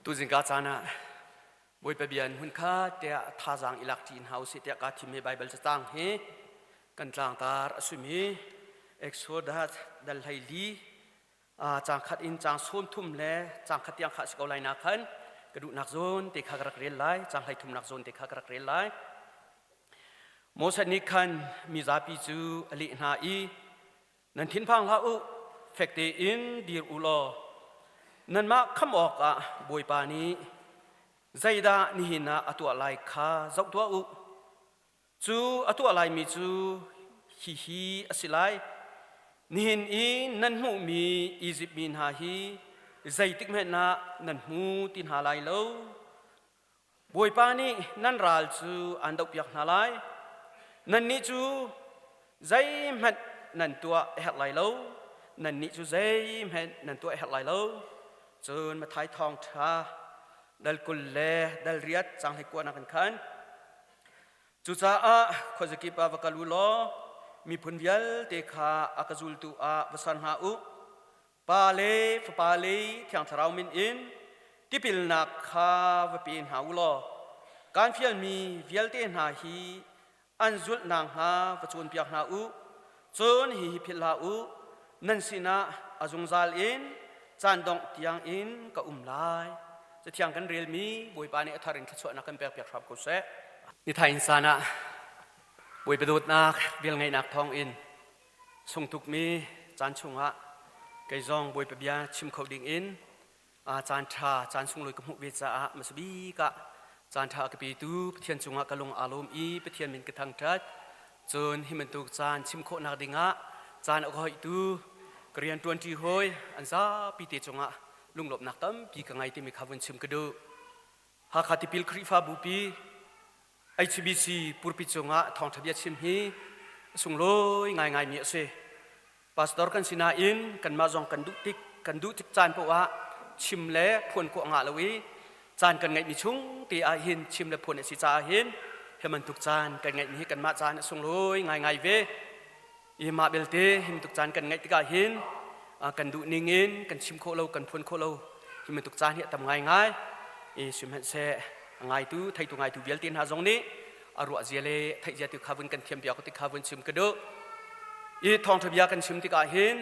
Tuzingka caan ah Bawipa bia in hmunkhat tiah thazaang i lak ṭi hna usih tiah kaa thimmi Baibal cacang hi kan tlangtar a simi Exodus dal 14 caang khat in caang 30 le caang khat tiang kha a si ko lai na khan ka duhnak zawn te kha ka rak rel lai, caang 13nak zawn te kha ka rak rel lai. Moses nih khan mizapi cu a leh hna i, Nan thinphang hlah u, fek tein dir u law nanmah khamh awkah Bawipa nih zeidah nihin ah a tuah lai kha zoh tuah u. Cu a tuah laimi cu hihi a si lai: Nihin i nan hmuhmi Izipt mi hna hi zeitik hmanh ah nan hmu ti hna lai lo. Bawipa nih nan ral cu aan dohpiak hna lai. Nannih cu zeihmanh nan tuah a herh lai lo. Nannih cu zeihmanh nan tuah a herh lai lo. Cun Matthai thawngṭha dal 20 le dal 8 caang 29 in khan, Cucaah khuazakip ah va kal u law miphun vialte kha a ka zultu ah va ser hna u. Pa le Fapa le Thiang Thlarau min in tipilnak kha va pe hna u law kaan fialmi vialte hna hi an zulh nakhnga va cawnpiak hna u. Cun hihi philh hlah u, nan sinah a zungzal in caan dongh tiang in ka um lai. Cathiang kan relmi Bawipa nih a thar in thluachuahnak kan pekpiak hram ko seh. Nithai caan ah Bawipa dawtnak velngeihnak thawngin sungtukmi caan chungah kei zong Bawipa bia chim kho ding in caan ṭha caan sunglawi ka hmuh ve caah hmasa bik ah caan ṭha ka petu Pathian cungah ka lung aa lawm i Pathian min ka thangṭhat. Cun hi bantuk caan chim khawhnak dingah caan a ka hoihtu ka rian ṭuanṭi hawi an zapi te cungah lunglawmhnak tampi ka ngei timi kha vun chim ka duh. Hakha Tipil Khrihfabu pi HBC purpi cungah thawngṭha bia chim hi a sunglawi ngaingaimi a si. Pastor kan si nain kanmah zong kan duh tik kan duh tik caan paoh ah chim le phuan khawh a ngah lo i caan kan ngeihmi chung te ah hin chim le phuan a si caah hin hi bantuk caan kan ngeihmi hi kanmah caan a sunglawi ngaingai ve. I mah belte hi bantuk caan kan ngeih tikah hin kan duh ning in kan chim khawh lo, kan phuan khawh lo hi bantuk caan hi a tam ngaingai. I sihmanhseh a ngaitu, theitu ngaitu vialte hna zong nih a ruah zia le theih zia tu kha vun kan thiam piak ti kha vun chim ka duh. I thawngṭha bia kan chim tikah hin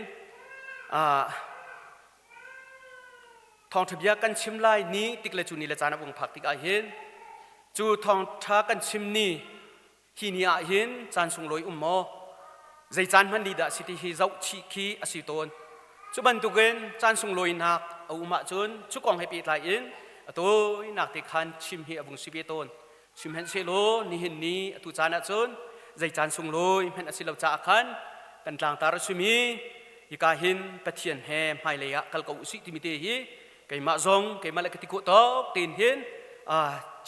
thawngṭha bia kan chim lai ni tik le cu ni le caan a vung phak tikah hin cu thawngṭha kan chim ni Hi ni ah hin caan sunglawi um maw? Zei caan hman ni dah si ti hi zoh chih khi a si tawn. Cu bantukin caan sunglawinak a um ahcun cu kong he pehtlai in a tawinak te khan chim hi a vung si ve tawn. Sihmanhsehlaw nihin ni atu caan ahcun zei caan sunglawi hmanh a si lo caah khan kan tlangtar a simi hika hin Pathian he hmailei ah kal ko usih timi te hi keimah zong keimah le ka ti khawh tawk tein hin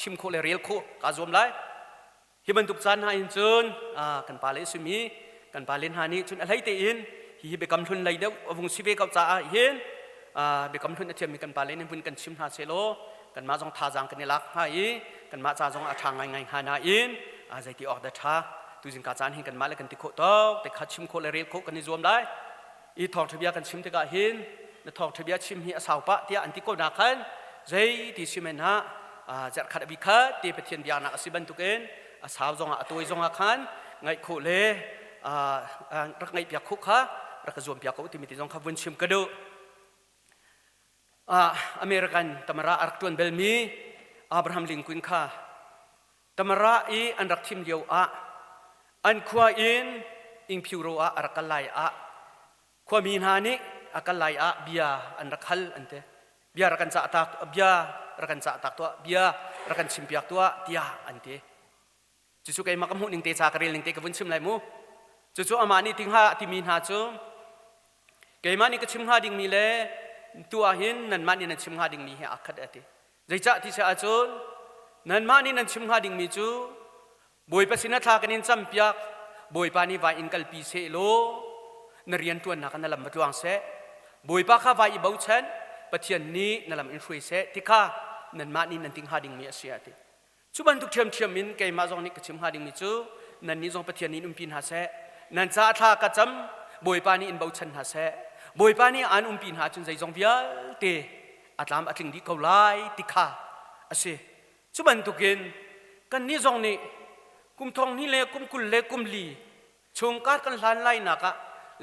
chim khawh le rel khawh kaa zuam lai. Hi bantuk caan hna in cun kan pale a simi kan pale hna nih cun a hlei tein hihi biakam hlun lei deuh a vung si ve ko caah hin biakam hlun a thiammi kan pale nih vun kan chim hna sehlaw kanmah zong thazaang kan i lak hnga i kanmah ca zong a ṭha ngaingai hnga nain zeiti awk dah ṭha? Tuzing ka caan hin kanmah le kan ti khawh tawk te kha chim khawh le rel khawh kan i zuam lai. I thawngṭha bia kan chim tikah hin na thawngṭha bia chim hi a sau pah tiah an ti ko na khan zei ti si men ha zarhkhat a bi khat te Pathian biaknak a si bantukin a sau zongah a tawi zongah khan ngaih khawh le rak ngaih piak khawh kha rak ka zuam piak ko timi ti zong kha vun chim ka duh. American tamara a rak ṭuan belmi Abraham Lincoln kha Tamara i an rak thim lio ah an khua in Ingphyuro ah a rak kal lai ah khuami hna nih a kal lai ah bia an rak hal an ti. Bia rak kan cah tak, bia rak kan cah tak tuah, bia rak kan chim piak tuah tiah an ti. Cucu keimah ka hmuh ning te ca ka rel ning te ka vun chim lai mu. Cucu amah nih ti hnga a timi hna cu keimah nih ka chim hnga dingmi le tu ah hin nanmah nih nan chim hnga dingmi he aa khat a ti. Zeicah ti si ahcun nanmah nih nan chim hnga dingmi cu Bawipa sinah thla kan in campiak, Bawipa nih vai in kalpi seh law na rianṭuannak ah na lam va tluang seh. Bawipa kha vai i bochan, Pathian nih na lam in hruai seh ti kha nanmah nih nan ti hnga dingmi a si a ti. Cu bantuk ṭhiamṭhiam in keimah zong nih ka chim hnga dingmi cu nannih zong Pathian nih in umpi hna seh. Nan caah thla ka cam, Bawipa nih in bochan hna seh. Bawipa nih aan umpi hna ahcun zeizong vialte. a tlam a tling dih ko lai ti kha a si. Cu bantukin kannih zong nih kum thong hnih le kum 20 le kum li chung kar kan hlan lainak ah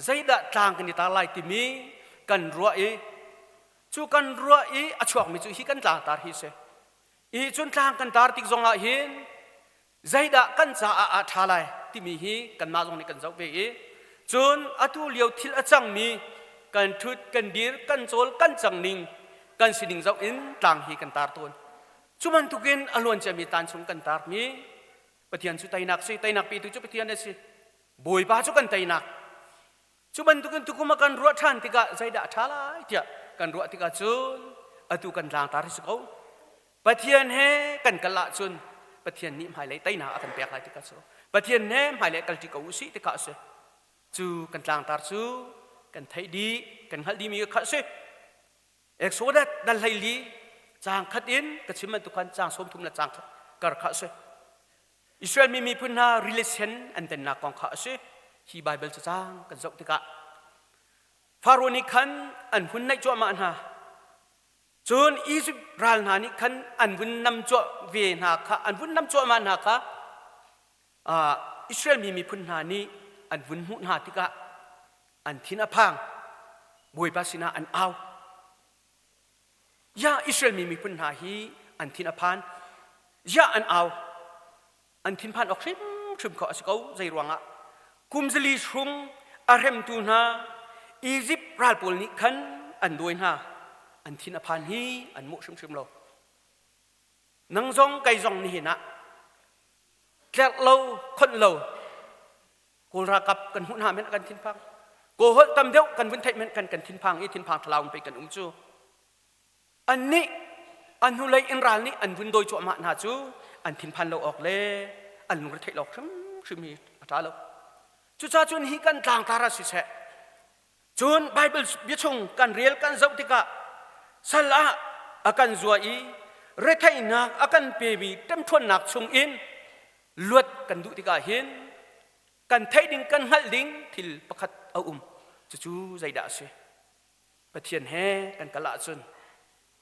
zeidah tlang kan i tar lai timi kan ruah i cu kan ruah i a chuakmi cu hi kan tlangtar hi si. I cun tlang kan tar tik zongah hin zeidah kan caah a ṭha lai timi hi kanmah zong nih kan zoh ve i cun atu lio thil a cangmi kan ṭhut kan dir kan cawl kan cang ning kan sining zoh in tlang hi kan tar tawn. Cu bantukin a luan ciami tan chung kan tarmi Pathian cu teinak si, teinak petu cu Pathian a si, Bawipa cu kan teinak. Cu bantukin tukum a kan ruah ṭhan tikah zeidah a ṭha lai tiah kan ruah tikah cun atu kan tlangtar hi si ko. Pathian he kan kal ahcun Pathian nih hmailei teinak a kan pek lai tikah cu Pathian he hmailei kalṭi ko usih tikah a si. Cu kan tlangtar cu kan theih dih, kan hngalh dihmi kha a si. Exodus dal 14 caang khat in ka chim bantuk khan caang 30 le caang kar kha a si. Israel mi miphun hna rili sen an tennak kong kha a si. Hi Baibal cacang kan zoh tikah Faro nih khan an hun naih cuahmah hna. Cun Izipt ral hna nih khan an vun nam cuah ve hna kha an vun nam cuahmah hna kha Israel mi miphun hna nih an vun hmuh hna tikah an thin a phang. Bawipa sinah an au. Ya Israel mi miphun hna hi an thin a phan. Ya an au. An thinphan awk hrimhrim kho a si ko. Zei ruangah? Kum zali hrung a hremtu hna Izipt ral pawl nih khan an dawi hna. An thin a phan hi an mawh hrimhrim lo. Nang zong kei zong nihin ah tlerh lo khonh lo Kawl ralkap kan hmuh hna men kan thinphang. Kawl holh tam deuh kan vun theih men kan kan thinphang i thinphang thlalau in pei kan um cu. An nih an hnulei in ral nih an vun dawi cuahmah hna cu an thinphan lo awk le an lungre theih lo hrimhrim hi a ṭha lo. Cucaah cun hi kan tlangtar ah siseh cun Bible bia chung kan rel kan zoh tikah sal ah a kan zua i retheihnak a kan pemi ṭemṭhuannak chung in luat kan duh tikah hin kan theih ding kan hngalh ding thil pakhat a um. Cucu zeidah a si? Pathian he kan kal ahcun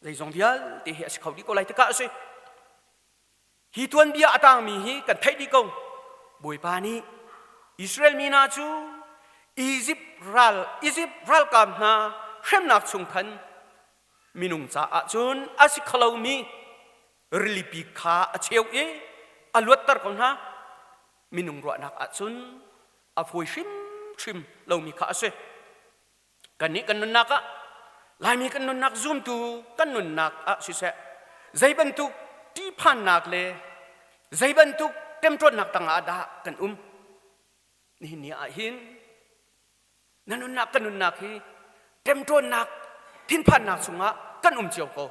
zeizong vialte hi a si kho dih ko lai tikah a si. Hi tuanbia a tangmi hi kan theih dih ko. Bawipa nih Israel mi hna cu Izipt ral Izipt ralkap hna hremnak chung khan minung caah cun a si kho lomi rilipi kha a cheu i a luatter ko hna. Minung ruahnak ahcun a fawi hrimhrim lomi kha a si. Kannih kan nunnak ah Laimi kan nunnak zumtu kan nunnak ah siseh zei bantuk ṭihphannak le zei bantuk ṭemṭuannak tangah dah kan um? Nihin ni ah hin na nunnak kan nunnak hi ṭemṭuannak thinphannak chungah kan um cio ko.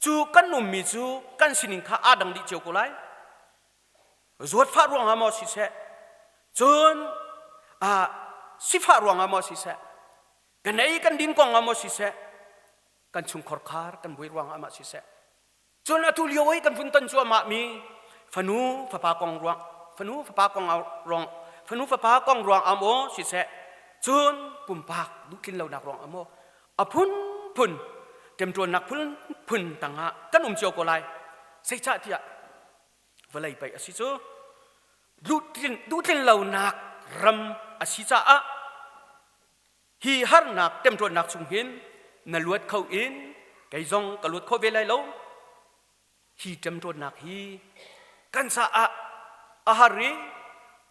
Cu kan ummi cu kan sining kha aa dang dih cio ko lai. Zawtfah ruangah maw siseh, cun sifah ruangah maw siseh, kan ei kan din kong ah maw siseh, kan chungkhar khar kan buai ruangah mah siseh, cun atu lio i kan vun ton cuahmah mi fanu fapa kong ruang fanu fapa kong ruang fanu fapa kong ruang ah maw siseh, cun pumpak duhtlin lonak ruang ah maw a phunphun ṭemṭuannak phunphun tangah kan um cio ko lai. Zeicahtiah vawlei pei a si cu duhtlin lonak ram a si caah hi harnak temtuannak chung hin na luat kho in kei zong ka luat kho ve lai lo. Hi temtuannak hi kan caah a har i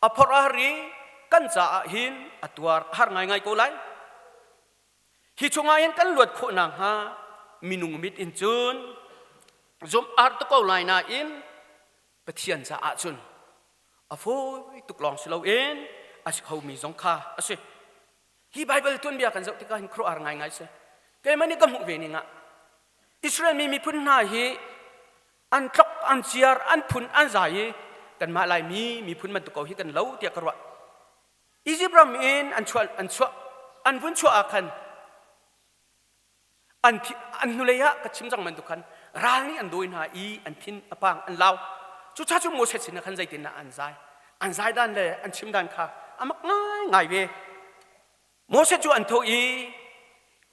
a phorh a har i kan caah hin a tuar a har ngaingai ko lai. Hi chungah hin kan luat khawh nakhnga minung mit in cun zumh a har tuk ko lai nain Pathian caah cun a fawi tuk lawng si loin a si khomi zong kha a si. Hi Baibal tuanbia kan zoh tikah hin khuaruahhar ngaingai si. Keimah nih ka hmuh ve ning ah Israel mi miphun hna hi an tlok, an ciar, an phun, an zai i kanmah Laimi miphun bantuk ko hi kan lo tiah ka ruah. Izipt ram in an chuah an chuah an vun chuah ah khan an an hnulei ah ka chim cang bantuk khan ral nih an dawi hna i an thin a pang an lau. Cucaah cu Moses sin ah khan zeitindah an zai an zai dan le an chim dan kha a mak ngai ngai ve. Moses cu an thawh i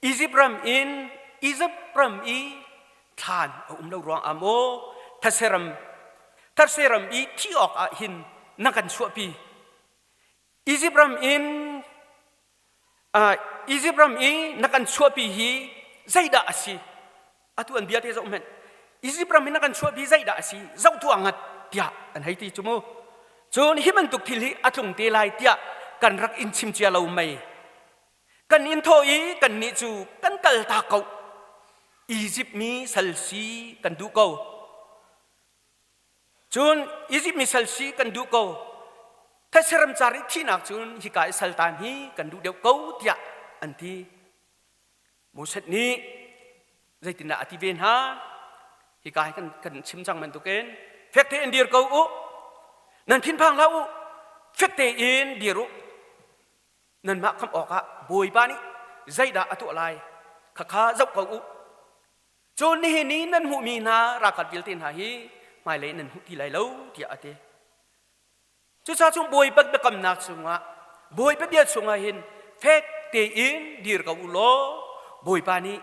Izipt ram in. Izipt ram i thlan a um lo ruang ah maw thetse ram thetse ram i thi awk ah hin na kan chuahpi? Izipt ram in Izipt ram i na kan chuahpi hi zeidah a si? Atu an bia te zoh hmanh. Izipt ram in na kan chuahpi zeidah a si? Zoh tuah ngat tiah an hei ti cu mu. Cun hi bantuk thil hi a tlung te lai tiah kan rak in chim cia lo mei. Kan in thawh i kannih cu kan kal ta ko. Izipt mi sal si kan duh ko. Cun Izipt mi sal si kan duh ko. Thetse ramcar i thihnak cun hika i saltan hi kan duh deuh ko tiah an ti. Moses nih zeitindah a ti ve hna? Hika hi kan, kan chim cang bantukin fek tein dir ko u. Nan thinphang hlah u. Fek tein dir u. Nanmah khamh awkah Bawipa nih zeidah a tuah lai khakha zoh ko u. Cun nihin ni nan hmuhmi hna ralkap vialte hna hi hmailei nan hmu ti lai lo tiah a ti. Cucaah cun Bawipa biakamnak chungah Bawipa bia chungah hin fek tein dir ko u law Bawipa nih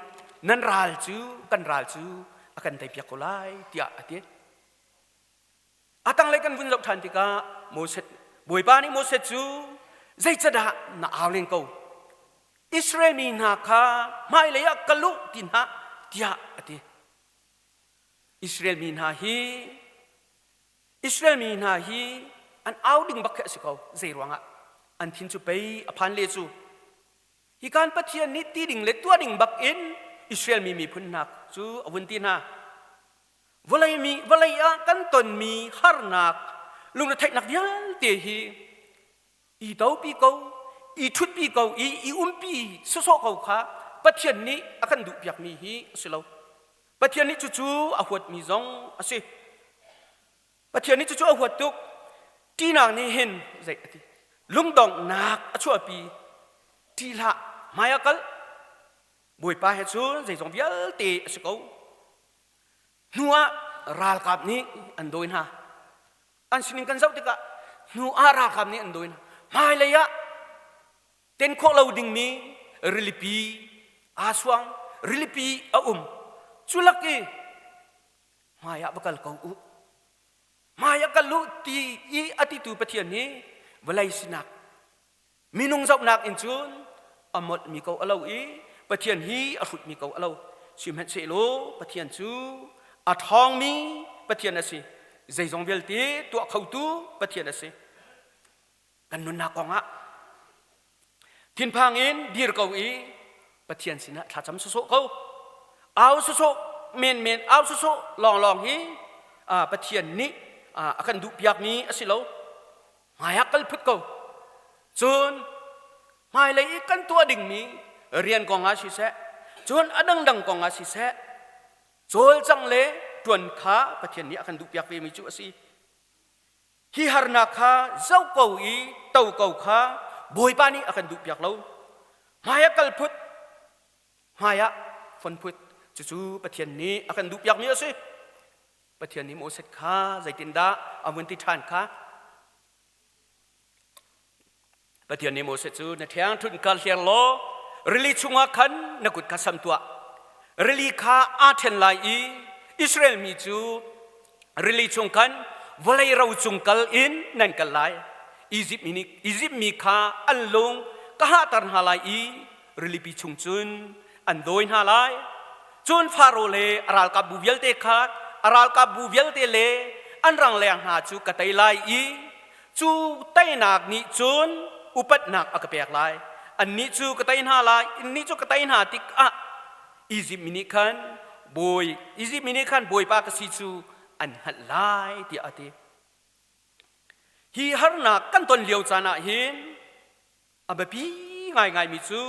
nan ral cu kan ral cu a kan teipiak ko lai tiah a ti. A tanglei kan vun zoh ṭhan tikah Moses Bawipa nih Moses cu zeicadah na au len ko? Israel mi hna kha hmailei ah kal u ti hna tiah a ti. Israel mi hna hi Israel mi hna hi an au ding bak khi a si ko. Zei ruangah? An thin cu pei a phan le cu. Hi kan Pathian nih ti ding le tuah ding bak in Israel mi miphun hna cu a vun ti hna. Vawlei mi vawlei ah kan tonmi harnak lungretheihnak vialte hi i topi ko, i ṭhutpi ko i i umpi sawsawh ko kha Pathian nih a kan duhpiakmi hi a si lo. Pathian nih cucu a huatmi zong a si. Pathian nih cucu a huat tuk. Ṭihnak nih hin zei a ti? Lungdonghnak a chuahpi. Ṭih hlah, hmai ah kal. Bawipa he cun zeizong vialte a si ko. Hnu ah ralkap nih an dawi hna. An sining kan zoh tikah hnu ah ralkap nih an dawi hna. Hmailei ah ten khawh lo dingmi rilipi aa suang, rilipi a um. Cu lak i hmai ah va kal ko u. Hmai ah kal u ti i a titu Pathian hi vawlei sinak Minung zohnak in cun a molhmi ko a lo i Pathian hi a hrutmi ko a lo. Sihmanhsehlaw Pathian cu a ṭhawngmi Pathian a si. Zeizong vialte tuah khotu Pathian a si. Kan nunnak kongah thinphang in dir ko i Pathian sinah thlacam sawsawh ko. Au sawsawh menmen au sawsawh lawnglawng hi Pathian nih a kan duhpiakmi a si lo. Hmaiah kal phut ko. Cun hmailei i kan tuah dingmi rian kong ah siseh, cun a dangdang kong ah siseh, cawlcangh le ṭuan kha Pathian nih a kan duhpiak vemi cu a si. Hi harnak kha zoh ko i to ko kha Bawipa nih a kan duhpiak lo. Hmaiah kal phut, hmaiah fon phut, cucu Pathian nih a kan duhpiakmi a si. Pathian nih Moses kha zeitindah a vun ti ṭhan kha? Pathian nih Moses cu na ṭhiangṭhunh kha hliang law rili chungah khan na kut kha sam tuah. Rili kha aa ṭhen lai i Israel mi cu rili chung khan vawlei ro cung kal in nan kal lai. Izipt mi, Izipt mi kha an lung ka hahter hna lai i rilipi chung cun an dawi hna lai. Cun Faro le a ralkapbu vialte kha a ralkapbu vialte le an rangleng hna cu ka tei lai i cu teinak nih cun upatnak a ka pek lai. Annih cu ka tei hna lai, annih cu ka tei hna tikah Izipt mi nih khan bawi Izipt mi nih khan bawipa ka si cu an hngalh lai tiah a ti. Hi harnak kan ton lio caan ah hin A biapi ngaingaimi cu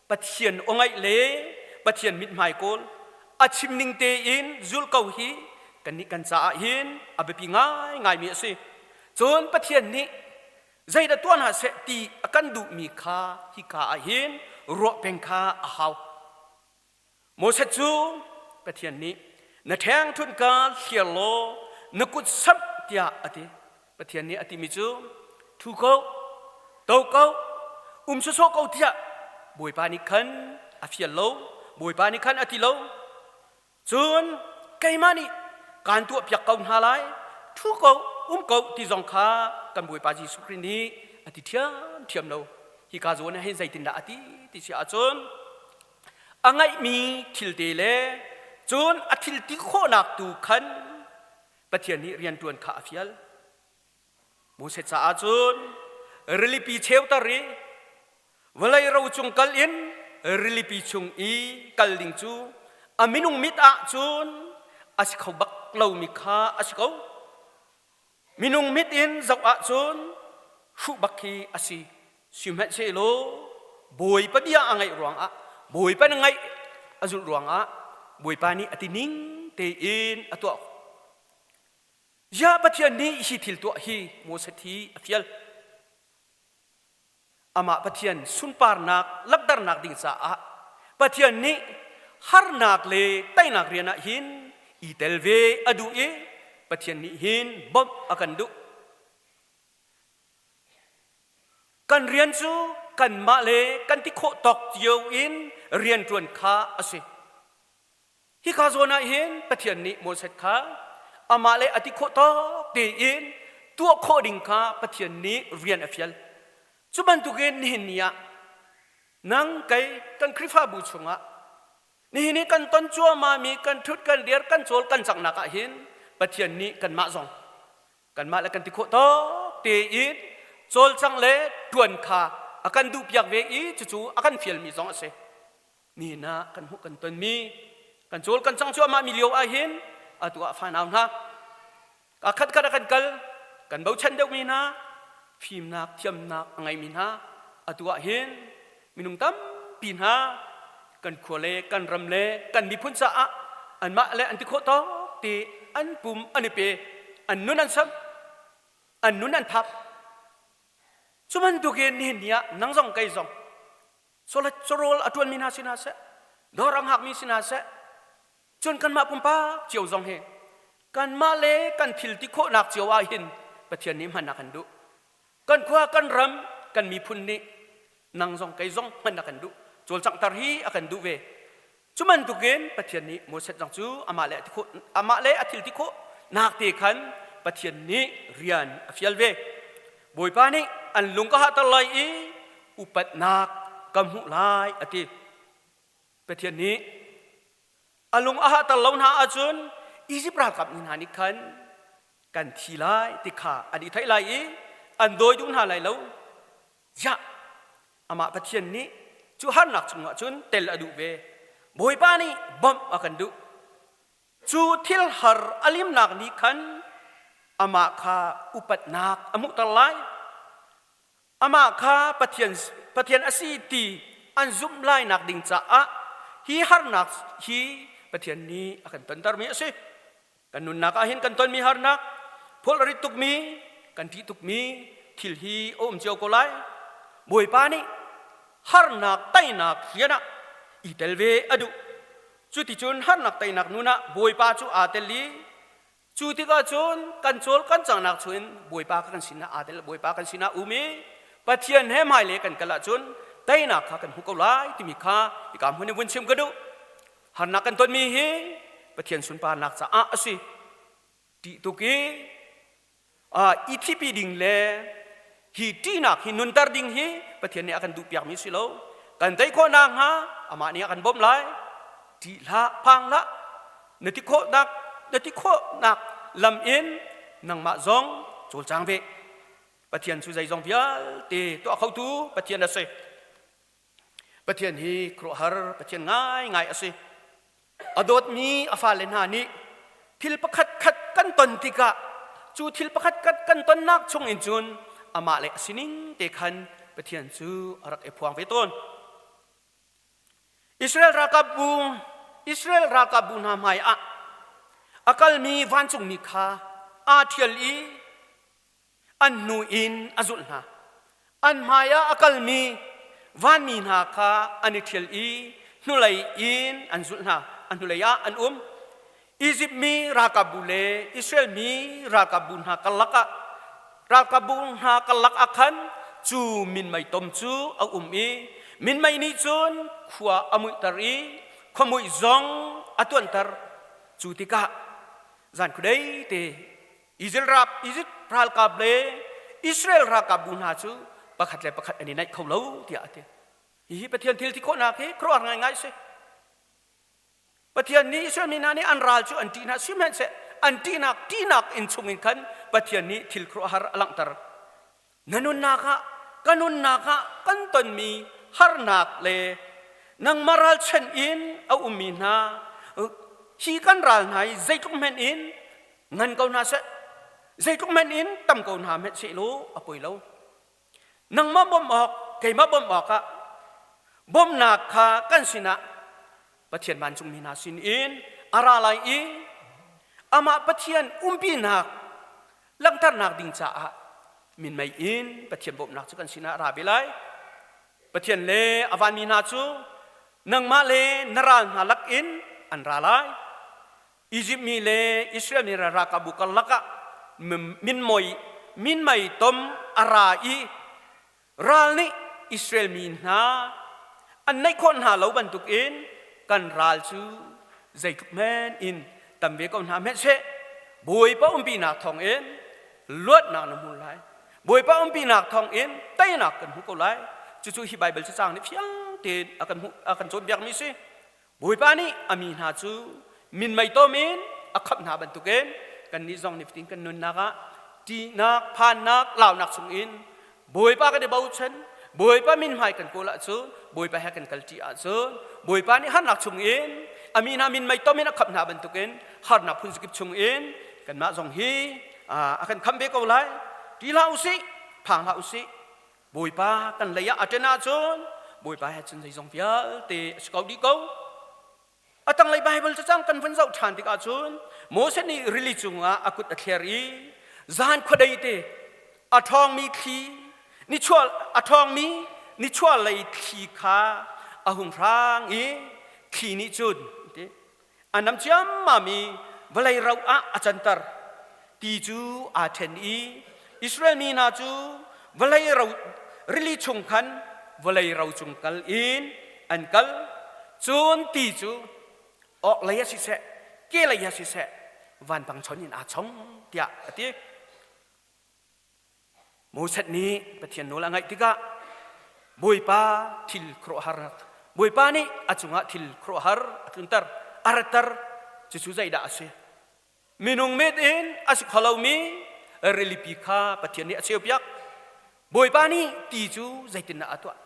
Pathian aw ngaih le Pathian mithmai kawl a chim ning tein zulh ko hi kannih kan caah hin a biapi ngaingaimi a si. Cun Pathian nih zeidah tuah hna seh ti a kan duhmi kha hika ah hin ruah peng kha a hau. Moses cu Pathian nih na ṭhengṭhunh ka hliar law na kut samh tiah a ti. Pathian nih a timi cu ṭhu ko, to ko, um sawsawh ko tiah Bawipa nih khan a fial lo. Bawipa nih khan a ti lo. Cun keimah nih kaan tuahpiak ko hna lai, ṭhu ko, um ko ti zong kha kan Bawipa Jesuh Khrih nih a ti ṭhiamṭhiam lo. Hika zawn ah hin zeitindah a ti ti si ahcun a ngeihmi thilte le cun a thil ti khawhnak tu khan Pathian nih rianṭuan kha a fial. Moses caah cun rilipi cheuter i vawlei ro cung kal in rilipi chung i kal ding cu a minung mit ah cun a si kho bak lomi kha a si ko. Minung mit in zoh ahcun hruh bak khi a si. Sihmanhsehlaw Bawipa bia a ngaih ruangah Bawipa na ngaih a zulh ruangah Bawipa nih a ti ning tein a tuah. Ziah Pathian nih hi thil tuah hi Moses hi a fial. Amah Pathian sunparnak langhternak ding caah Pathian nih harnak le teinak rian ah hin i tel ve a duh i Pathian nih hin bawmh a kan duh. Kan rian cu kanmah le kan ti khawh tawk cio in rianṭuan kha a si. Hika zawn ah hin Pathian nih Moses kha amah le a ti khawh tawk tein tuah khawh ding kha Pathian nih rian a fial. Cu bantukin nihin ni ah nang kei kan Khrihfabu chungah nihin i kan ton cuahmahmi kan ṭhut kan dir kan cawl kan cangnak ah hin Pathian nih kanmah zong kanmah le kan ti khawh tawk tein cawlcang le ṭuan kha a kan duhpiak ve i cucu a kan fialmi zong a si. Nihin ah kan hmuh kan tonmi kan cawl kan cang cuahmah mi lio ah hin atu ah fanau hna ka khat khat a kan kal kan bochan deuhmi hna fimnak thiamnak a ngeimi hna atu ah hin minung tampi hna kan khua le kan ram le kan miphun caah anmah le an ti khawh tawk te an pum an i pe an nun an sam an nun an thap cu bantukin nihin ni ah nang zong kei zong Chawrawl a ṭuanmi hna si hna seh, dawr a hngakmi si hna seh, cun kanmah pumpak cio zong hi kanmah le kan thil ti khawhnak cio ah hin Pathian nih hman a kan duh. Kan khua, kan ram, kan miphun nih nang zong kei zong hman a kan duh. Cawlcanghter hi a kan duh ve. Cu bantukin Pathian nih Moses zong cu amah le a ti khawh, amah le a thil ti khawh nak te khan Pathian nih rian a fial ve. Bawipa nih an lung ka hahter lai i upatnak ka hmuh lai a ti. Pathian nih a lung a hahter lo hna ahcun Izipt ralkap ni hna nih khan kan thi lai ti kha an i theih lai i an dawi duh hna lai lo. Ziah amah Pathian nih cu harnak chungah cun tel a duh ve. Bawipa nih bawmh a kan duh. Cu thil har a limnak nih khan amah kha upatnak a hmuhter lai. Amah kha Pathian, Pathian a si ti an zumh lainak ding caah hi harnak hi Pathian nih a kan tontermi a si. Kan nunnak ah hin kan tonmi harnak, phul a rit tukmi, kan ṭih tukmi thil hi a um cio ko lai. Bawipa nih harnak teinak rian ah i tel ve a duh. Cuticun harnak teinak nun ah Bawipa cu aa tel i cu tikah cun kan cawl kan cangnak chungin Bawipa kan sinah aa tel, Bawipa kan sinah um i Pathian he hmailei kan kal ahcun teinak kha kan hmu ko lai timi kha hika hmun in vun chim ka duh. Harnak kan tonmi hi Pathian sunparnak caah a si. Ṭih tuk i i thipi ding le hi ṭihnak hi nunter ding hi Pathian nih a kan duhpiakmi si lo. Kan tei khawh nakhnga amah nih a kan bawmh lai. Ṭih hlah, phang hlah. Na ti khawhnak, na ti khawhnak lam in nangmah zong cawlcang ve. Pathian cu zeizong vialte tuah khotu Pathian a si. Pathian hi khuaruahhar Pathian ngaingai a si. A dawtmi a fale hna nih thil pakhat khat kan ton tikah cu thil pakhat khat kan tonnak chungin cun amah le a sining te khan Pathian cu a rak i phuang ve tawn. Israel ralkapbu Israel ralkapbu hna hmai ah a kalmi vancungmi kha aa ṭhial i an hnu in a zulh hna. An hmaiah a kalmi vanmi hna kha an i ṭhial i hnulei in an zulh hna. A hnulei ah an um. Izipt mi ralkapbu le Israel mi ralkapbu hna karlak ah ralkapbu hna karlak ah khan cu minmei tom cu a um i minmei nih cun khua a muihter i Khuamuih zong a tuanter. Cu tikah zan khuadei te Israel rap Egypt ralkap le Israel ralkapbu hna cu pakhat le pakhat an i naih kho lo tiah a ti. Hihi Pathian thil ti khawhnak hi khuaruahhar ngaingai a si. Pathian nih Israel mi hna nih an ral cu an ṭih hna sihmanhseh an ṭihnak ṭihnak inn chungin khan Pathian nih thil khuaruahhar a langhter. Na nunnak ah ka nunnak ah kan tonmi harnak le nangmah ralchanh in a ummi hna hi kan ral hna hi zeitluk hmanh in ngan ko hna seh zeitluk hmanh in tam ko hna hmanh seh law a poi lo. Nangmah bawmh awk keimah bawmh awkah bawmhnak kha kan sinah Pathian vancungmi hna sinin a ra lai i amah Pathian umpinak langhternak ding caah minmei in Pathian bawmhnak cu kan sinah a ra ve lai. Pathian le a vanmi hna cu nangmah le na ral hna lakin an ra lai. Izipt mi le Israel mi ralkapbu karlak ah minmoi minmei tom a ra i ral nih Israel mi hna an neih khawh hna lo bantukin kan ral cu zeitluk men in tam ve ko hna hmanh seh Bawipa umpinak thawngin luatnak na hmu lai. Bawipa umpinak thawngin teinak kan hmu ko lai. Cucu hi Baibal cacang nih fiang tein a kan hmuh a kan cawnpiakmi si. Bawipa nih a mi hna cu minmei tom in a khamh hna bantukin kannih zong nifatin kan nunnak ah ṭihnak, phannak, launak chungin Bawipa kan i bochan, Bawipa min hmai kan kawl ahcun, Bawipa he kan kalṭi ahcun, Bawipa nih harnak chungin a mi hna minmei tom in a khamh hna bantukin harnak phun zakip chungin kanmah zong hi a kan khamh ve ko lai. Ṭih hlah usih, phang hlah usih, Bawipa kan lei ah a ṭen ahcun Bawipa he cun zeizong vialte a si ko dih ko. A tanglei Baibal cacang kan vun zoh ṭhan tikah cun Moses nih rili cungah a kut a thler i zan khuadei te a ṭhawngmi thli nichuah a ṭhawngmi nichuahlei thli kha a hung hrang i thli nih cun a nam ciammam i vawlei ro ah a canter. Ti cu aa ṭhen i Israel mi hna cu vawlei ro rili chung khan vawlei ro cung kal in an kal. Cun ti cu orhlei ah siseh, kehlei ah siseh vanpang chon in aa chong tiah a ti. Moses nih Pathian nawl a ngaih tikah Bawipa thil khuaruahhar Bawipa nih a cungah thil khuaruahhar a tlunter a ratter. Cucu zeidah a si? Minung met in a si kho lomi rilipi kha Pathian nih a cheupiak. Bawipa nih ti cu zeitindah a tuah?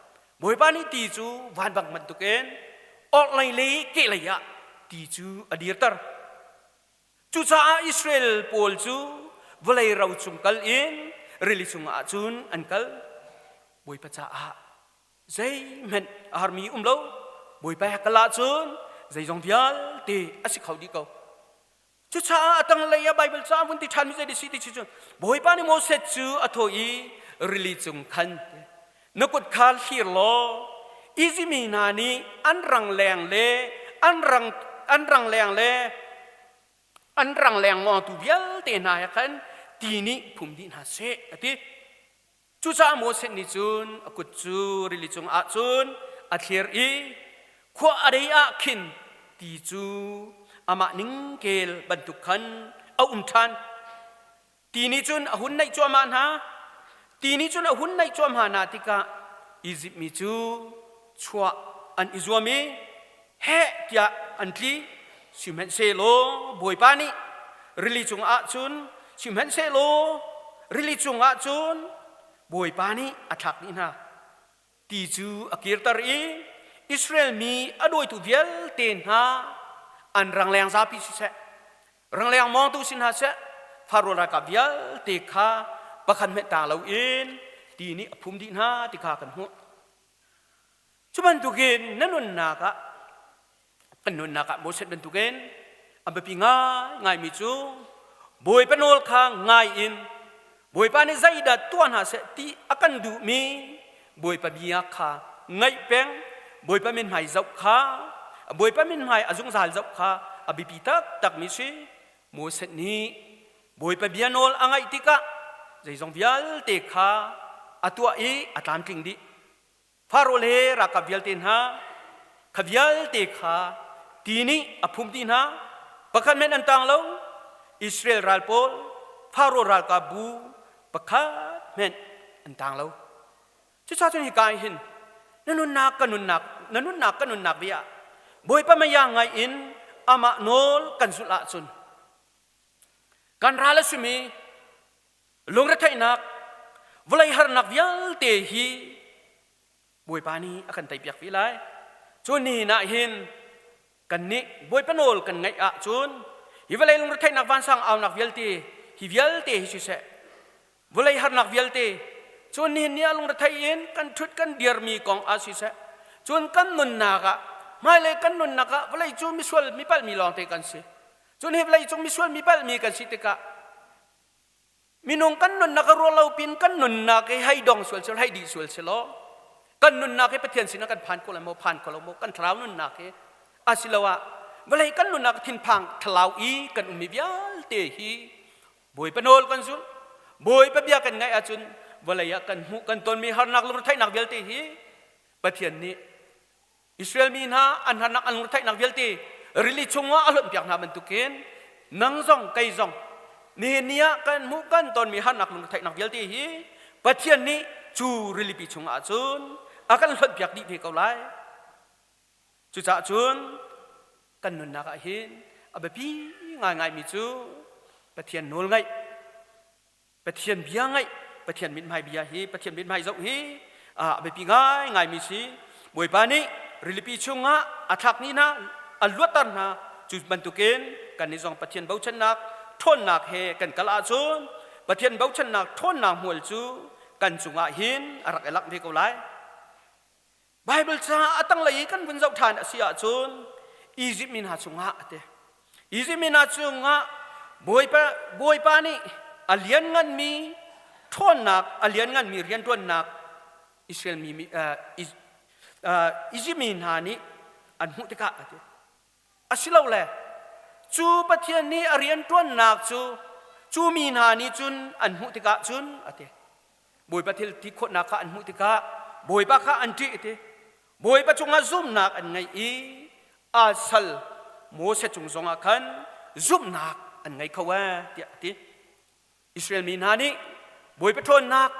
Bawipa nih ti cu vanbang bantukin orhlei le kehlei ah ti cu a dirter. Cucaah Israel pawl cu vawlei ro cung kal in rili chungah cun an kal. Bawipa caah zeihmanh a harmi um lo. Bawipa he kal ahcun zeizong vialte a si kho dih ko. Cucaah a tanglei ah Baibal ca vun ti ṭhanmi zei si ti cun Bawipa nih Moses cu a thawh i rili cung khan na kut kha hlir law Izipt mi hna nih an rangleng le an rang an rangleng le an rangleng mawngtu vialte hna he khan ti nih phum dih hna seh a ti. Cucaah Moses nih cun a kut cu rili cungah cun a thlir i khua a dei ah khin ti cu amah ningkel bantuk khan a um ṭhan. Ti nih cun a hun naih cuahmah hna. Ti nih cun a hun naih cuahmah hna tikah Izipt mi cu chuah an i zuam i heh tiah an tli. Sihmanhsehlaw Bawipa nih rili cungah cun sihmanhsehlaw rili cungah cun Bawipa nih a thlak dih hna. Ti cu a kirter i Israel mi a dawitu vialte hna an rangleng zapi siseh, rangleng mawngtu si hna seh, Faro ralkap vialte kha pakhat hmanh tang loin ti nih a phum dih hna ti kha kan hmuh. Cu bantukin na nunnak ah kan nunnak ah Moses bantukin a biapi ngaingaimi cu Bawipa nawl kha ngai in Bawipa nih zeidah tuah hna seh ti a kan duhmi Bawipa bia kha ngaih peng, Bawipa mithmai zoh kha, Bawipa mithmai a zungzal zoh kha a biapi taktakmi si. Moses nih Bawipa bia nawl a ngaih tikah zeizong vialte kha a tuah i a tlamtling dih. Faro le ralkap vialte hna kha vialte kha Ti nih a phum dih hna. Pakhat hmanh an tang lo. Israel ral pawl, Faro ralkapbu pakhat hmanh an tang lo. Cucaah cun hika ah hin na nunnak ka nunnak na nunnak ka nunnak ve ah Bawipa maya ngai in amah nawl kan zulh ahcun kan ral a simi lungretheihnak vawlei harnak vialte hi Bawipa nih a kan teipiak ve lai. Cun nihin ah hin kannih Bawipa nawl kan ngaih ahcun hi vawlei lungretheihnak vansang aunak vialte hi vialte hi siseh vawlei harnak vialte cun nihin ni ah lungrethei in kan ṭhut kan dirmi kong ah siseh cun kan nunnak ah hmailei kan nunnak ah vawlei cu misual mi palhmi lawngte kan si cun hi vawlei cung misual mi palhmi kan si tikah minung kan nunnak a ruah lo pin kan nunnak hi hei dong sual sel hei dih sual selaw kan nunnak hi Pathian sinah kan phan ko lai maw phan ko lo maw kan thlarau nunnak hi asiloah vawlei kan nunnak thinphang thlarau i kan ummi vialte hi Bawipa nawl kan zulh Bawipa bia kan ngaih ahcun vawlei ah kan hmuh kan tonmi harnak lungretheihnak vialte hi Pathian nih Israel mi hna an harnak an lungretheihnak vialte rili chungah a hlonhpiak hna bantukin nang zong kei zong nihin ni ah kan hmuh kan tonmi harnak lungretheihnak vialte hi Pathian nih cu rilipi chungah cun a kan hlonhpiak dih ve ko lai. Cucaah cun kan nunnak ah hin a biapi ngaingaimi cu Pathian nawl ngaih, Pathian bia ngaih, Pathian mithmai bia hi, Pathian mithmai zoh hi a biapi ngaingaimi si. Bawipa nih rilipi chungah a thlak ni hna, a luatter hna. Cu bantukin kannih zong Pathian bochannak ṭhawnnak he kan kal ahcun Pathian bochannak ṭhawnnak hmual cu kan cungah hin a rak i langh ve ko lai. Baibal caah a tanglei i kan vun zoh ṭhan a si ahcun Izipt mi hna chungah a ti. Izipt mi hna chungah Bawipa, Bawipa nih a liannganmi ṭhawnnak, a liannganmi rianṭuannak Israel mi, uh, Izipt mi hna nih an hmuh tikah a ti. Asilole cu Pathian nih a rianṭuannak cu cu mi hna nih cun an hmuh tikah cun a ti. Bawipa thil ti khawhnak kha an hmuh tikah Bawipa kha an ṭih ti. Bawipa cungah zumhnak an ngei i a sal Moses cung zongah khan zumhnak an ngei kho ee tiah a ti. Israel mi hna nih Bawipa ṭhawnnak,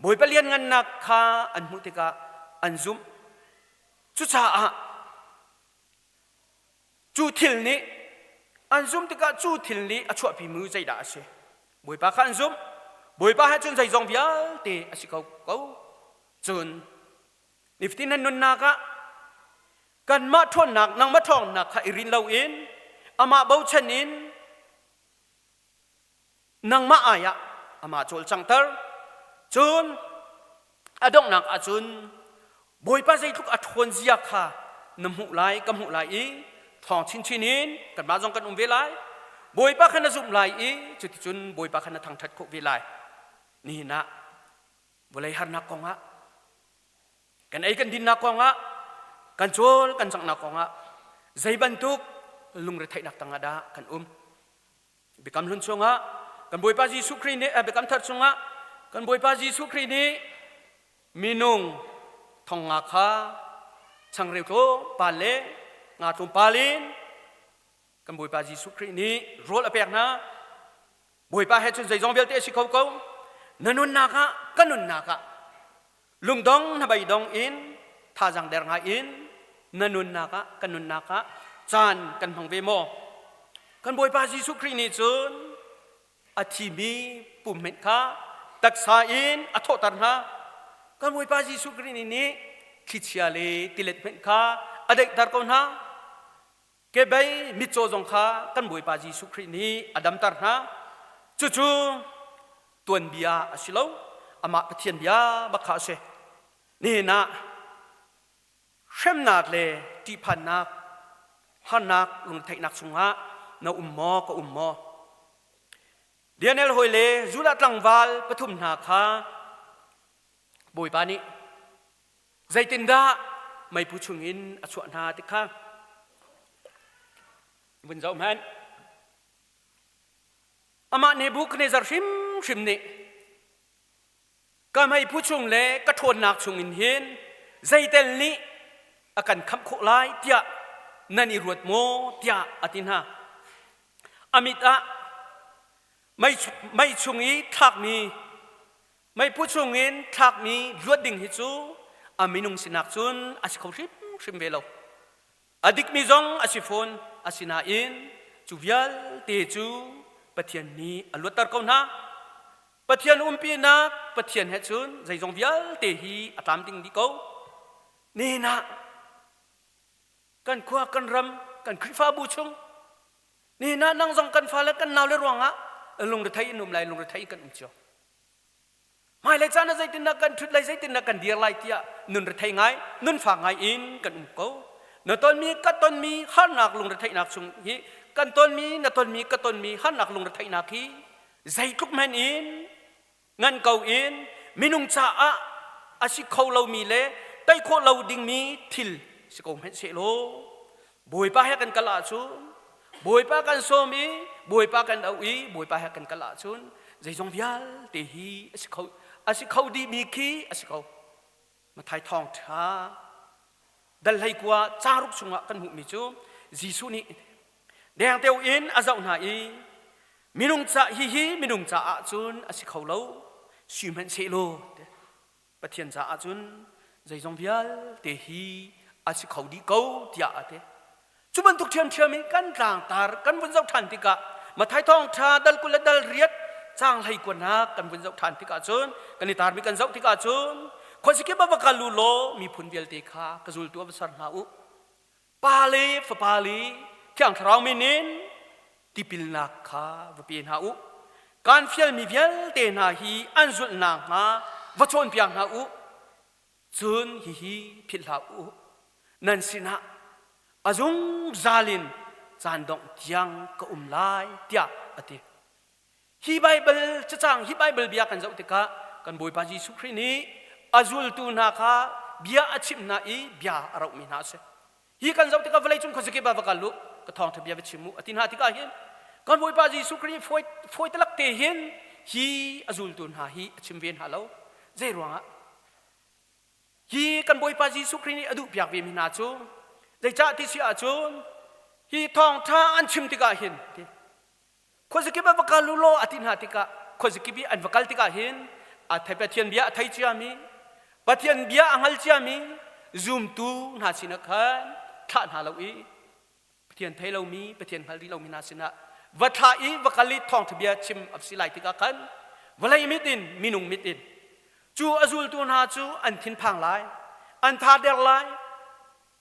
Bawipa lianngannak kha an hmuh tikah an zumh. Cucaah Cu thil nih an zumh tikah cu thil nih a chuahpimi zeidah a si? Bawipa kha an zumh. Bawipa he cun zeizong vialte a si kho ko. Cun nifatin nan nunnak ah kanmah ṭhawnnak, nangmah ṭhawnnak kha i rin loin amah bochan in nangmah ai ah amah cawlcanghter. Cun a donghnak ahcun Bawipa zeitluk a ṭhawn zia kha na hmuh lai, ka hmuh lai i ṭhawng chinchin in kanmah zong kan um ve lai. Bawipa kha na zumh lai i cuticun Bawipa kha na thangṭhat khawh ve lai. Nihin ah vawlei harnak kongah kan ei kan dinnak kongah kan cawl kan canghnak kongah zei bantuk lungretheihnak tangah dah kan um. Biakam Hlun chungah kan Bawipa Jesuh Khrih nih Biakam Thar chungah kan Bawipa Jesuh Khrih nih minung thongnga kha changreu tlawmpal le nga tlawmpal in kan Bawipa Jesuh Khrih nih rawl a pek hna. Bawipa he cun zeizong vialte a si kho ko. Na nunnak ah ka nunnak ah lungdong hnabeidong in thazaang der ngai in na nunnak ah kan nunnak ah caan kan hmang ve maw? Kan Bawipa Jesuh Khrih nih cun a thimi pum hmenh kha taksa in a thawhter hna. Kan Bawipa Jesuh Khrih nih thlichia le tilet hmenh kha a daihter ko hna. Kebei mitcaw zong kha kan Bawipa Jesuh Khrih nih a damter hna. Cucu tuanbia a si lo, amah Pathian bia bak kha a si. Nihin ah hremnak le ṭihphannak, harnak, lungretheihnak chungah na um maw, ka um maw? Daniel hawi le Judah tlangval pathum hna kha Bawipa nih Zeitindah meiphu chungin a chuah hna ti kha vun zoh hmanh. Amah Nebuchadnezzar hrimhrim nih ka meiphu chung le ka ṭhawnnak chungin hin zeitel nih a kan khamh khawh lai tiah nan i ruat maw tiah a ti hna. A mit ah mei chung i thlakmi meiphu chungin thlakmi luat ding hi cu a minung sinak cun a si kho hrimhrim ve lo. A dikmi zong a si fawn, asinain cu vialte cu Pathian nih a luatter ko hna. Pathian umpinak Pathian he cun zeizong vialte hi a tlamtling dih ko. Nihin ah kan khua kan ram kan Khrihfabu chung nihin ah nang zong kan fale kan naule ruangah lungrethei in um lai lungrethei kan um cio. Hmailei caan ah zeitindah kan ṭhut lai, zeitindah kan dir lai tiah nun rethei ngai, nun fak ngai in kan um ko. Na tonmi, ka tonmi harnak lungretheihnak chung hi kan tonmi, na tonmi, ka tonmi harnak lungretheihnak hi zeitluk hmanh in ngan ko in minung caah a si kho lomi le tei khawh lo dingmi thil si ko hmanh sehlaw Bawipa he kan kal ahcun Bawipa kan sawm i Bawipa kan auh i Bawipa he kan kal ahcun zeizong vialte hi a si kho a si kho dihmi khi a si ko. Mathai thawngṭha dal 19 caang ruk chungah kan hmuhmi cu Jesuh nih dengteo in a zoh hna i minung ca hihi minung caah cun a si kho lo sihmanhsehlaw Pathian caah cun zeizong vialte hi a si kho dih ko tiah a ti. Cu bantuk ṭhiamṭhiam in kan tlangtar kan vun zoh ṭhan tikah Mathai thawngṭha dal 20 le dal 8 caang 19nak kan vun zoh ṭhan tikah cun kan i tarmi kan zoh tikah cun khuazikip ah va kal u law miphun vialte kha ka zultu ah va ser hna u. Pa le Fapa le Thiang Thlarau min in tipilnak kha va pe hna u. Kaan fialmi vialte hna hi an zulh nakhnga va cawnpiak hna u. Cun hihi philh hlah u. Nan sinah a zungzal in caan dongh tiang ka um lai tiah a ti. Hi Baibal cacang, hi Baibal bia kan zoh tikah kan Bawipa Jesuh Khrih nih a zultu hna kha bia a chimh hna i bia a rohmi hna a si. Hi kan zoh tikah vawleicung khuazakip ah va kal u, ka thawngṭha bia va chim u a ti hna tikah hin kan Bawipa Jesuh Khrih fawi fawi talak te hin hi a zultu hna hi a chim ve hna lo. Zei ruangah? Hi kan Bawipa Jesuh Khrih nih a duhpiak vemi hna cu zeicah ti si ahcun hi thawngṭha an chim tikah hin khuazakip ah va kal u law a ti hna tikah khuazakip i an va kal tikah hin a thei Pathian bia a thei ciami Pathian bia a hngal ciami zumtu hna sinah khan thlah hna lo i Pathian thei lomi Pathian hngal rih lomi hna sinah va thlah i va kal i thawngṭha bia chim a si lai tikah khan vawlei mit in minung mit in cu a zultu hna cu an thinphang lai an tha der lai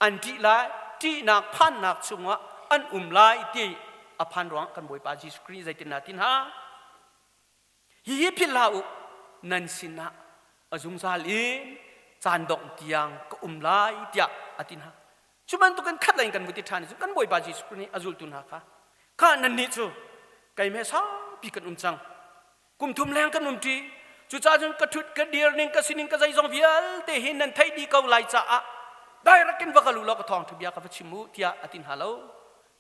an ṭih lai ṭihnak phannak chungah an um lai ti a phan ruang kan Bawipa Jesuh Khrih zeitin ti hna hihi philh hlah u nan sinah a zungzal in caan dongh tiang ka um lai tiah a ti hna cu bantukin khat lei in kan vuti ṭhan cu kan Bawipa Jesuh Khrih nih a zultu hna kha kha nannih cu keimah saupi kan um cang Kum thum leng kan umṭi. Cucaah cun ka ṭhut, ka dir ning, ka sining, ka zeizong vialte hi nan theih dih ko lai caah direct in va kal u law ka thawngṭha bia ka va chim u tiah a ti hna lo.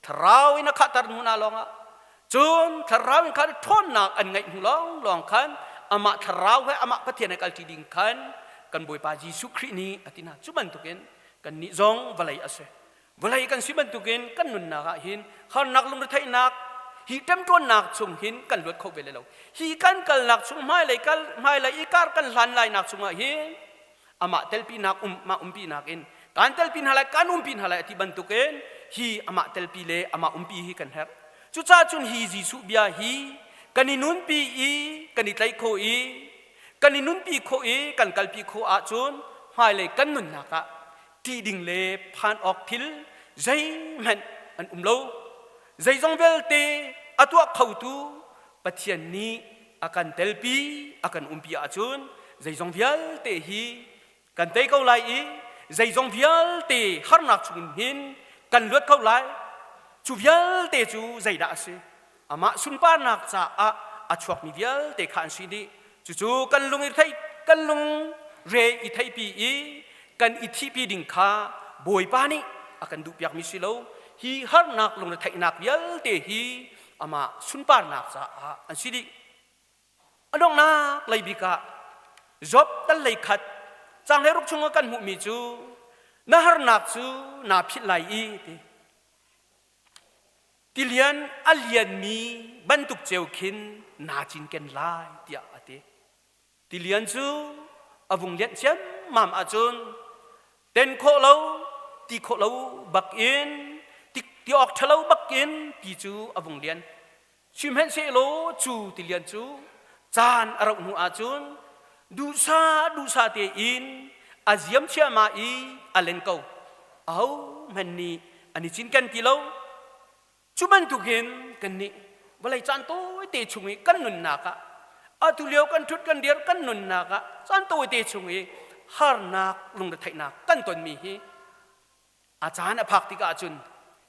Thlarau in a khahter hnu hna lawngah cun thlarau in khan ṭhawnnak an ngeih hnu lawnglawng khan amah thlarau he amah Pathian he kalṭi ding khan kan Bawipa Jesuh Khrih nih a ti hna. Cu bantukin kannih zong vawlei a si. Vawlei kan si bantukin kan nunnak ah hin harnak lungretheihnak hi ṭemṭawnnak chung hin kan luat kho ve lo. Hi kan kalnak chung hmailei kal hmailei i kar kan hlan lainak chungah hin amah telpinak um mah umpinak in kan telpi hna lai kan umpi hna lai a ti bantukin hi amah telpi le amah umpi hi kan herh. Cucaah cun hi Jesuh bia hi kan i nunpi i kan i tlaih khawh i kan i nunpi khawh i kan kalpi khawh ahcun hmailei kan nunnak ah ṭih ding le phan awk thil zeihmanh an um lo. Zeizong vialte a tuah khotu Pathian nih a kan telpi, a kan umpi ahcun zeizong vialte hi kan tei ko lai i zeizong vialte harnak chungin hin kan luat ko lai. Cu vialte cu zeidah a si? Amah sunparnak caah a chuakmi vialte kha an si dih. Cucu kan lung i thei kan lung re i theihpi i kan i thihpi ding kha Bawipa nih a kan duhpiakmi si lo. Hi harnak lungretheihnak vialte hi amah sunparnak caah an si dih. A donghnak lei bik ah Job tal lei khat caang 16 chungah kan hmuhmi cu na harnak cu naa philh lai i ti. Tilian a lianmi bantuk ceu khin naa cinken lai tiah a ti. Tilian cu a vung lianh ciammam ahcun ten khawh lo, ti khawh lo bakin, ti awk ṭhalo bakin ti cu a vung lian. Sihmanhsehlaw cu tilian cu caan a rauh hnu ahcun duhsah duhsah tein a ziam chiahmah i a len ko. Ahohmanh nih an i cinken ti lo. Cu bantukin kannih vawlei caan tawite chung i kan nunnak ah atu lio kan ṭhut kan dir kan nunnak ah caan tawite chung i harnak lungretheihnak kan tonmi hi a caan a phak tikah cun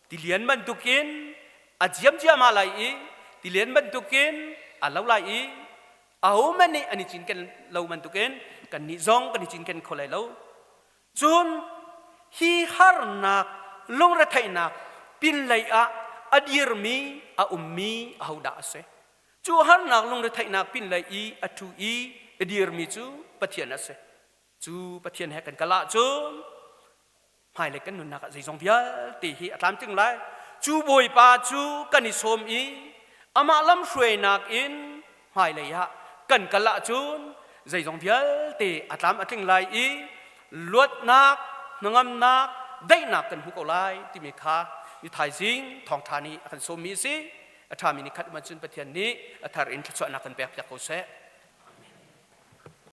tilian bantukin a ziam ciahmah lai i tilian bantukin a lo lai i ahohmanh nih an i cinken lo bantukin kannih zong kan i cinken kho lai lo. Cun hi harnak lungretheihnak pinlei ah a dirmi a ummi ahodah a si? Cu harnak lungretheihnak pinlei i a ṭhu i a dirmi cu Pathian a si. Cu Pathian he kan kal ahcun hmailei kan nunnak ah zeizong vialte hi a tlamtling lai. Cu Bawipa cu kan i sawm i amah lamhruainak in hmailei ah kan kal ahcun zeizong vialte a tlam a tling lai i luatnak, hnangamnak, daihnak kan hmu ko lai timi kha ni thaizing thawngṭha nih a kan sawmmi a si. A ṭhami ni khat man cun Pathian nih a thar in thluachuahnak kan pek piak ko seh.